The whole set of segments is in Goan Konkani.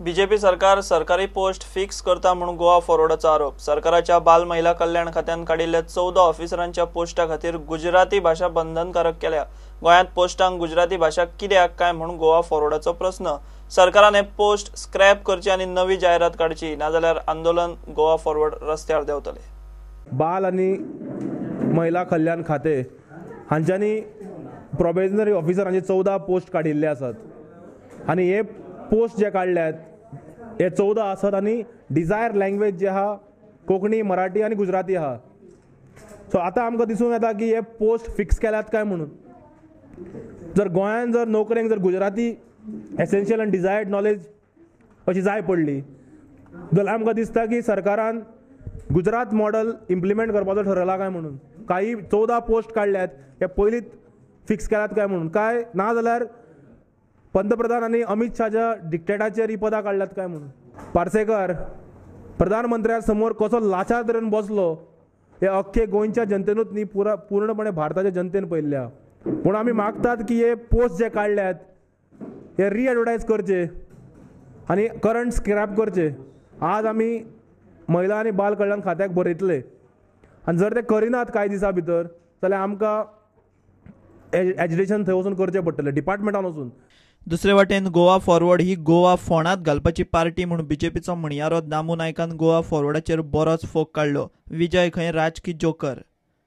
बीजेपी सरकार सरकारी पोस्ट फिक्स करता म्हूण गोवा फॉरवर्डाचो आरोप. सरकाराच्या बाल महिला कल्याण खात्यान काडिल्ल्या 14 ऑफिसरांच्या पोस्टा खातीर गुजराती भाशा बंधनकारक केल्या. गोंयांत पोस्टांक गुजराती भाशा कित्याक काय म्हूण गोवा फॉरवर्डाचो प्रस्न. सरकारान हे पोस्ट स्क्रॅप करची आनी नवी जायरात काडची, नाजाल्यार आंदोलन गोवा फॉरवर्ड रस्त्यार देंवतले. बाल आनी महिला कल्याण खाते हांच्यांनी प्रोबेशनरी ऑफिसरांचे 14 पोस्ट काडिल्ले आसात आनी हे पोस्ट जे काडल्यात हे 14 आसात आनी डिजायर लँग्वेज जे आहा कोंकणी, मराठी आनी गुजराती आहा. सो आतां आमकां दिसून येता की हे पोस्ट फिक्स केल्यात काय म्हणून. जर गोंयान जर नोकरेक जर गुजराती एसेन्शियल आनी डिजायर्ड नॉलेज अशी जाय पडली जाल्यार आमकां दिसता की सरकारान गुजरात मॉडल इम्प्लिमेंट करपाचो ठरयला काय म्हणून. काही 14 पोस्ट काडल्यात हे पयलींच फिक्स केल्यात काय म्हणून, काय ना जाल्यार पंतप्रधान आनी अमित शाहच्या डिक्टेटाचेर ही पदां काडल्यात काय म्हणून. पार्सेकर प्रधानमंत्र्या समोर कसो लाचार तरेन बसलो हे अख्खे गोंयच्या जनतेनूच न्ही, पुरा पूर्णपणे भारताच्या जनतेन पळयल्ल्या. पूण आमी मागतात की हे पोस्ट जे काडल्यात हे रिएडवर्टायज करचे आनी करंट स्क्रॅप करचे. आज आमी महिला आनी बाल कल्याण खात्याक बरयतले आनी जर ते करिनात कांय दिसां भितर जाल्यार आमकां एजिटेशन थंय वचून करचें पडटलें, डिपार्टमेंटान वचून. दुसरे वाटेन गोवा फॉरवर्ड ही गोवा फोंडात घालपाची पार्टी म्हूण बीजेपीचो म्हणयारो दामू नायकान गोवा फॉरवर्डाचेर बरोच फोग काडलो. विजय खंय राजकी जोकर.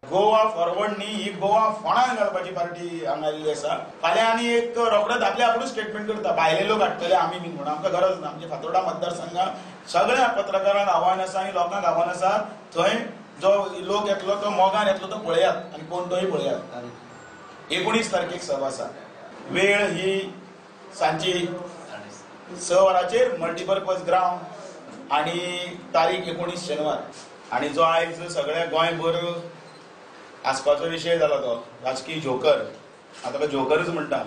गोवा फॉरवर्ड न्ही, ही गोवा फोंडान घालपाची पार्टी हांगा आयिल्ली आसा. फाल्यां आनी एक रोखडेच आपले आपूण स्टेटमेंट करता, भायले लोक हाडटले आमी बीन म्हणून. आमकां गरज ना. आमच्या फातोर्डा मतदारसंघात सगळ्या पत्रकारांक आव्हान आसा आनी लोकांक आव्हान आसा, थंय जो लोक येतलो तो मोगान येतलो तो पळयात आनी कोण तोय पळयात. 19 तारखेक सभा आसा. वेळ ही सांजची 6 वरांचेर, मल्टीपर्पज ग्रावंड आनी तारीख 19 शेनवार. आनी जो आयज सगळ्या गोंयभर आसपाचो विशय जाला तो राजकीय जोकर, आतां ताका जोकरूच म्हणटा,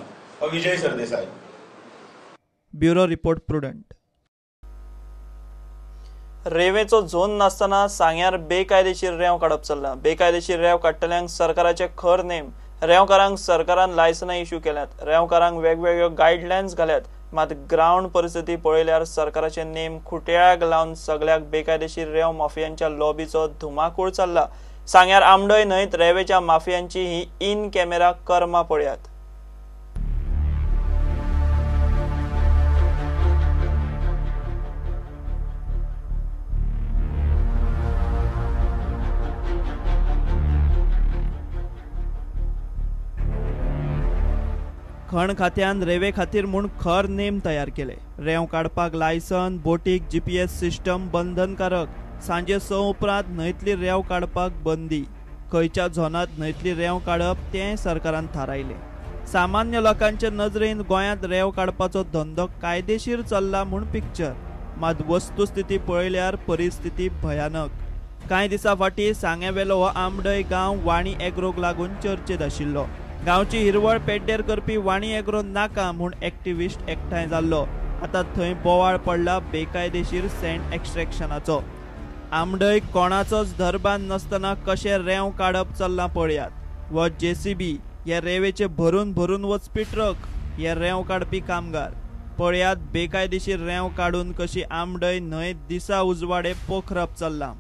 हो Vijay Sardesai. Bureau report, Prudent. रेंवेचो झोन नासतना सांग्यार बेकायदेशीर रेंव काडप चल्लां. बेकायदेशीर रेंव काडटल्यांक सरकाराचे खर नेम. रेंवकारांक सरकारान लायसनां इश्यू केल्यात, रेंवकारांक वेगवेगळ्यो गायडलायन्स घाल्यात, मात ग्रावंड परिस्थिती पळयल्यार सरकाराचे नेम खुट्याक लावन सगळ्याक बेकायदेशीर रेंव माफियांच्या लॉबीचो धुमाकूळ चल्ला. सांग्यार आमडय न्हंयत रेंवेच्या माफियांची ही इन कॅमेरा कर्मा पळयात. खण खात्यान रेंवे खातीर म्हूण खर नेम तयार केले. रेंव काडपाक लायसन, बोटीक जीपीएस सिस्टम बंधनकारक. सांजे 6 उपरांत न्हंयतली रेंव काडपाक बंदी. खंयच्या झोनांत न्हंयतली रेंव काडप तें सरकारान थारायलें. सामान्य लोकांचे नजरेन गोंयांत रेंव काडपाचो धंदो कायदेशीर चल्ला म्हूण पिक्चर, मात वस्तुस्थिती पळयल्यार परिस्थिती भयानक. कांय दिसां फाटीं सांग्यावेलो हो आमडय गांव वाणी एग्रोक लागून चर्चेत आशिल्लो. गांवची हिरवळ पेड्डेर करपी वाणी एग्रो नाका म्हूण एक्टिविस्ट एकठांय जाल्लो. आतां थंय बोवाळ पडला बेकायदेशीर सँड एक्स्ट्रॅक्शनाचो. आमडय कोणाचोच धरबान नासतना कशें रेंव काडप चल्लां पळयात. हो जेसीबी, हे रेंवेचे भरून भरून वचपी ट्रक, हे रेंव काडपी कामगार. पळयात बेकायदेशीर रेंव काडून कशी आमडय न्हंय दिसा उजवाडे पोखरप चल्लां.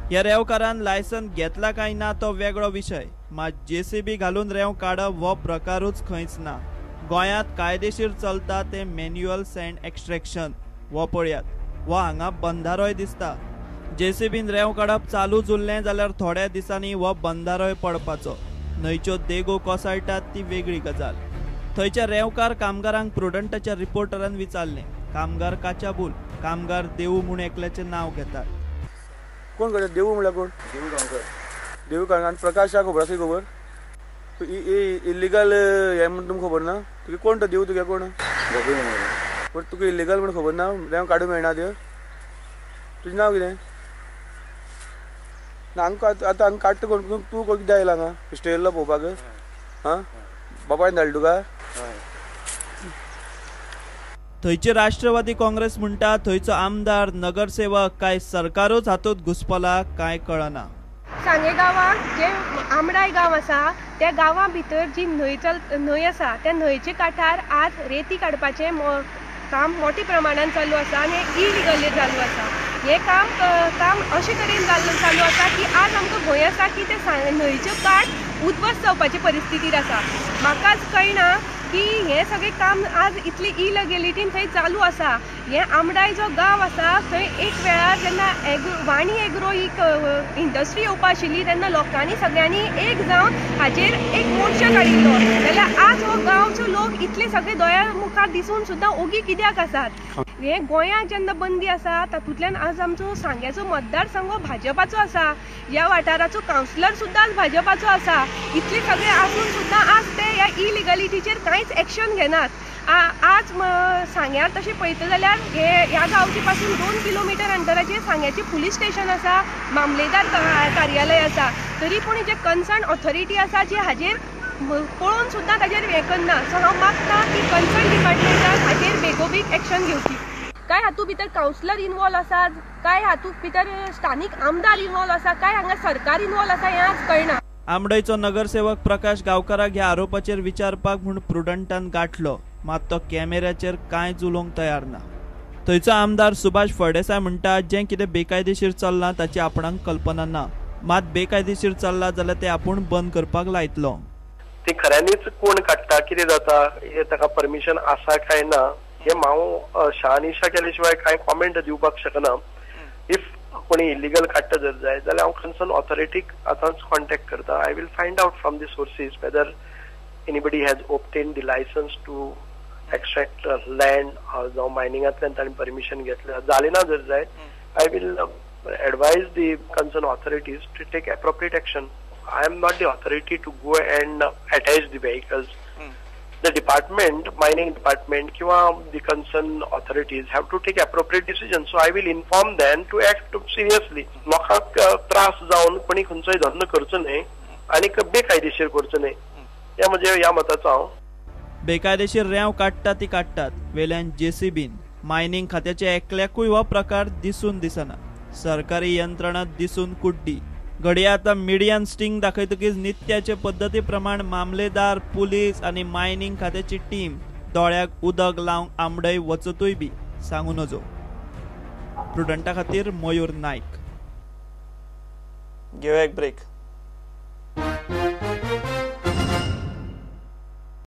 ह्या रेंवकारान लायसन घेतला काय ना तो वेगळो विशय, मात जेसीबी घालून रेंव काडप हो प्रकारूच खंयच ना. गोंयांत कायदेशीर चलता तें मॅन्युअल सँड एक्स्ट्रॅक्शन. हो पळयात, हो हांगा बंधारोय दिसता. जेसीबीन रेंव काडप चालूच उरलें जाल्यार थोड्या दिसांनी हो बंधारोय पडपाचो. न्हंयच्यो देगो कोसळटात ती वेगळी गजाल. थंयच्या रेंवकार कामगारांक प्रुडंटाच्या रिपोर्टरान विचारलें. कामगार काचाबूल, कामगार देवू म्हूण एकल्याचें नांव घेतात. कोण करता देवू म्हणल्यार कोण? देवू गांवकर. देवू गांवकर आनी प्रकाशाक खबर आसा खबर इल्लिगल हें म्हण तुमकां खबर ना? तुगे कोण तो देवू तुगे कोण? पूण तुका इल्लिगल म्हण खबर ना? रेंव काडूंक मेळना त्यो? तुजें नांव कितें? ना हांगा आतां हांगा काडटा कोण? तूं कोण कित्याक आयला हांगा इश्ट येयल्लो पळोवपाक? आं, बापायन धाडलो तुका? थंयची राष्ट्रवादी काँग्रेस म्हणटा थंयचो आमदार, नगरसेवक काय सरकारूच हातूंत घुस्पला काय कळना. सांगे गांवाक जे आमडाय गांव आसा त्या गांवा भितर जी न्हंय आसा त्या न्हंयचे काठार आज रेती काडपाचें काम मोठ्या प्रमाणान चालू आसा आनी इलिगली चालू आसा. हें काम काम अशे तरेन चालू आसा की आज आमकां भंय आसा की ते न्हंयच्यो काठ उद्ध्वस्त जावपाचे परिस्थितीर आसा. म्हाकाच कळना की हें सगळें काम आज इतले इलिगलिटीन थंय चालू आसा. हें आमडाय जो गांव आसा थंय एक वेळार जेन्ना वाणी एग्रो ही इंडस्ट्री येवपा आशिल्ली तेन्ना लोकांनी सगळ्यांनी एक जावन हाचेर एक मोर्चा काडिल्लो. जाल्यार आज हो गांवचो लोक इतले सगळे दोळ्या मुखार दिसून सुद्दां ओगी कित्याक आसात? हें गोंयांत जेन्ना बंदी आसा तातूंतल्यान आज आमचो सांग्याचो मतदारसंघ भाजपाचो आसा, ह्या वाठाराचो कावन्सिलर सुद्दां आज भाजपाचो आसा. इतले सगळे आसून सुद्दां आज ते ह्या इलिगलिटीचेर कांयच एक्शन घेनात. आज सांग्यार तशें पळयता जाल्यार हे ह्या गांवचे पासून 2 किलोमिटर अंतराचेर सांग्याचें पुलीस स्टेशन आसा, मामलेदार कार्यालय आसा, तरी पूण जे कन्सर्न ऑथॉरिटी आसा जी हाजेर पळोवन सुद्दां ताजेर हें करना. सो हांव मागता की कन्सर्न डिपार्टमेंटान हाजेर बेगोबेग एक्शन घेवची. काय हातूंत भितर कावन्सिलर इनवॉल्व आसा, काय हातूंत भितर स्थानीक आमदार इनवॉल्व आसा, काय हांगा सरकार इनवॉल्व आसा हें आज कळना. आमडयचो नगरसेवक प्रकाश गांवकाराक ह्या आरोपाचेर विचारपाक म्हूण प्रुडंटान गांठलो, मात तो कॅमेऱ्याचेर कांयच उलोवंक तयार ना. थंयचो आमदार सुभाष फळदेसाय म्हणटा जें कितें बेकायदेशीर चल्लां ताची आपणाक कल्पना ना, मात बेकायदेशीर चल्लां जाल्यार तें आपूण बंद करपाक लायतलो. ती खऱ्यांनीच कोण काडटा, कितें जाता, हे ताका परमिशन आसा काय ना हे हांव शहानिशा केले शिवाय कांय कॉमेंट दिवपाक शकना. If कोणी इलिगल काडटा जर जाय जाल्यार हांव कन्सर्न ऑथॉरिटीक आतांच कॉन्टेक्ट करता. I will find out from the sources whether anybody has obtain the licence to extract land जावं मायनिंगांतल्यान ताणें परमिशन घेतलें जालें ना जर जाय, I will advise the concern authorities to take appropriate action. I am not the authority to go and attach the vehicles. The department, mining department किंवा the concern authorities have to take appropriate decision. So I will inform them to act seriously. लोकांक त्रास जावन कोणी खंयचोय धंदो करचो न्हय आनी बेकायदेशीर करचो न्हय, हे म्हणजे ह्या मताचो हांव. बेकायदेशीर रेंव काडटा ती काडटात, वेल्यान जेसीबीन. मायनिंग खात्याचे एकल्याकूय हो प्रकार दिसून दिसना. सरकारी यंत्रणा दिसून कुड्डी. घडये आतां मिडियान स्टिंग दाखयतकीच नित्याचे पद्दती प्रमाण मामलेदार, पुलीस आनी मायनिंग खात्याची टीम दोळ्याक उदक लावंक आमडय वचतूय बी सांगू नजो. प्रुडंटा खातीर मयूर नायक. घेवया एक ब्रेक.